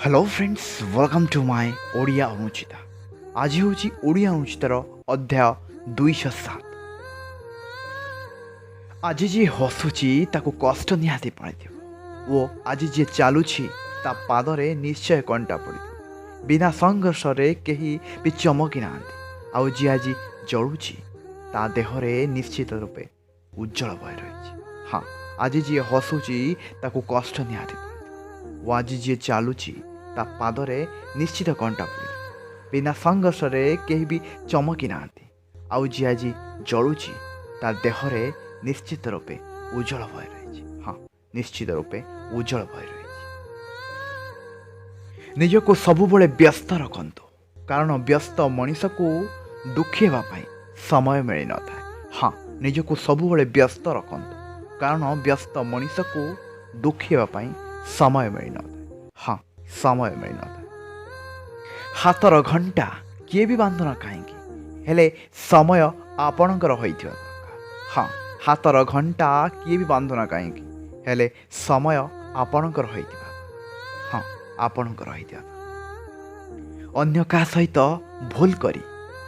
Hello friends, welcome to my Odia ଅନୁଚିତା। ଆଜି ହେଉଛି ଓଡ଼ିଆ ଅନୁଚିତାର ଅଧ୍ୟାୟ 207। ଆଜି ଯିଏ ହସୁଛି, ତାକୁ କଷ୍ଟ ନିହାତି ପଡ଼ିଥିବ ଓ ଆଜି ଯିଏ ଚାଲୁଛି, ତା ପାଦରେ ନିଶ୍ଚୟ କଣ୍ଟା ପଡ଼ିଥିବ। ବିନା ସଂଘର୍ଷରେ କେହି ବି ଚମକି ନାହାନ୍ତି। ଆଉ ଯିଏ ଆଜି ଜଳୁଛି, ତା ଦେହରେ ନିଶ୍ଚିତ ରୂପେ ଉଜ୍ଜଳ ଭୟ ରହିଛି। ହଁ, ଆଜି ଯିଏ ହସୁଛି, ତାକୁ କଷ୍ଟ ନିହାତି ପଡ଼ିଥିବ ଓ ଆଜି ଯିଏ ଚାଲୁଛି, ତା ପାଦରେ ନିଶ୍ଚିତ କଣ୍ଟା ପଡ଼ିଥିବ। ବିନା ସଂଘର୍ଷରେ କେହି ବି ଚମକି ନାହାନ୍ତି। ଆଉ ଯିଏ ଆଜି ଜଳୁଛି, ତା ଦେହରେ ନିଶ୍ଚିତ ରୂପେ ଉଜ୍ଜଳ ଭୟ ରହିଛି। ହଁ, ନିଶ୍ଚିତ ରୂପେ ଉଜ୍ଜଳ ଭୟ ରହିଛି। ନିଜକୁ ସବୁବେଳେ ବ୍ୟସ୍ତ ରଖନ୍ତୁ, କାରଣ ବ୍ୟସ୍ତ ମଣିଷକୁ ଦୁଃଖୀ ହେବା ପାଇଁ ସମୟ ମିଳିନଥାଏ। ହଁ, ନିଜକୁ ସବୁବେଳେ ବ୍ୟସ୍ତ ରଖନ୍ତୁ, କାରଣ ବ୍ୟସ୍ତ ମଣିଷକୁ ଦୁଃଖୀ ହେବା ପାଇଁ ସମୟ ମିଳିନଥାଏ। ହଁ, ସମୟ ମିଳିନଥାଏ। ହାତର ଘଣ୍ଟା କିଏ ବି ବାନ୍ଧୁ ନା କାହିଁକି, ହେଲେ ସମୟ ଆପଣଙ୍କର ହୋଇଥିବା ଦରକାର। ହଁ, ହାତର ଘଣ୍ଟା କିଏ ବି ବାନ୍ଧୁ ନା କାହିଁକି, ହେଲେ ସମୟ ଆପଣଙ୍କର ହୋଇଥିବା, ହଁ, ଆପଣଙ୍କର ହୋଇଥିବା। ଅନ୍ୟ କାହା ସହିତ ଭୁଲ କରି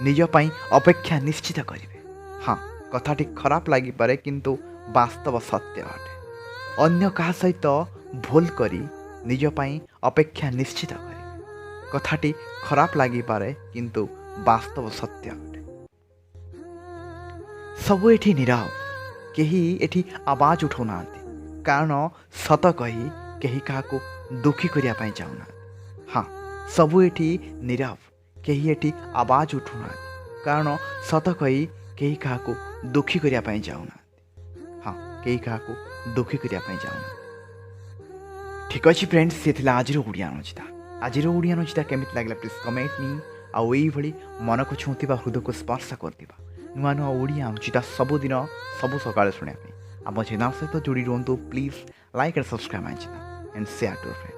ନିଜ ପାଇଁ ଅପେକ୍ଷା ନିଶ୍ଚିତ କରିବେ। ହଁ, କଥାଟି ଖରାପ ଲାଗିପାରେ, କିନ୍ତୁ ବାସ୍ତବ ସତ୍ୟ ଅଟେ। ଅନ୍ୟ କାହା ସହିତ ଭୁଲ କରି ନିଜ ପାଇଁ ଅପେକ୍ଷା ନିଶ୍ଚିତ କରିବେ। କଥାଟି ଖରାପ ଲାଗିପାରେ, କିନ୍ତୁ ବାସ୍ତବ ସତ୍ୟ ଅଟେ। ସବୁ ଏଠି ନିରବ, କେହି ଏଠି ଆବାଜ ଉଠାଉନାହାନ୍ତି, କାରଣ ସତ କହି କେହି କାହାକୁ ଦୁଃଖୀ କରିବା ପାଇଁ ଚାହୁଁନାହାନ୍ତି। ହଁ, ସବୁ ଏଠି ନିରବ, କେହି ଏଠି ଆବାଜ ଉଠାଉନାହାନ୍ତି, କାରଣ ସତ କହି କେହି କାହାକୁ ଦୁଃଖୀ କରିବା ପାଇଁ ଚାହୁଁନାହାନ୍ତି। ହଁ, କେହି କାହାକୁ ଦୁଃଖୀ କରିବା ପାଇଁ ଚାହୁଁନାହାନ୍ତି। ଠିକ୍ ଅଛି ଫ୍ରେଣ୍ଡସ୍, ସିଏ ଥିଲା ଆଜିର ଓଡ଼ିଆ ଅନୁଚିତା। ଆଜିର ଓଡ଼ିଆ ଅନୁଚିତା କେମିତି ଲାଗିଲା, ପ୍ଲିଜ୍ କମେଣ୍ଟ ମି। ଆଉ ଏଇଭଳି ମନକୁ ଛୁଉଁଥିବା, ହୃଦୟକୁ ସ୍ପର୍ଶ କରୁଥିବା ନୂଆ ନୂଆ ଓଡ଼ିଆ ଅନୁଚିତା ସବୁଦିନ ସବୁ ସକାଳେ ଶୁଣିବା ପାଇଁ ଆମ ଚ୍ୟାନେଲ୍ ସହିତ ଯୋଡ଼ି ରୁହନ୍ତୁ। Please like and subscribe my channel and share to friend.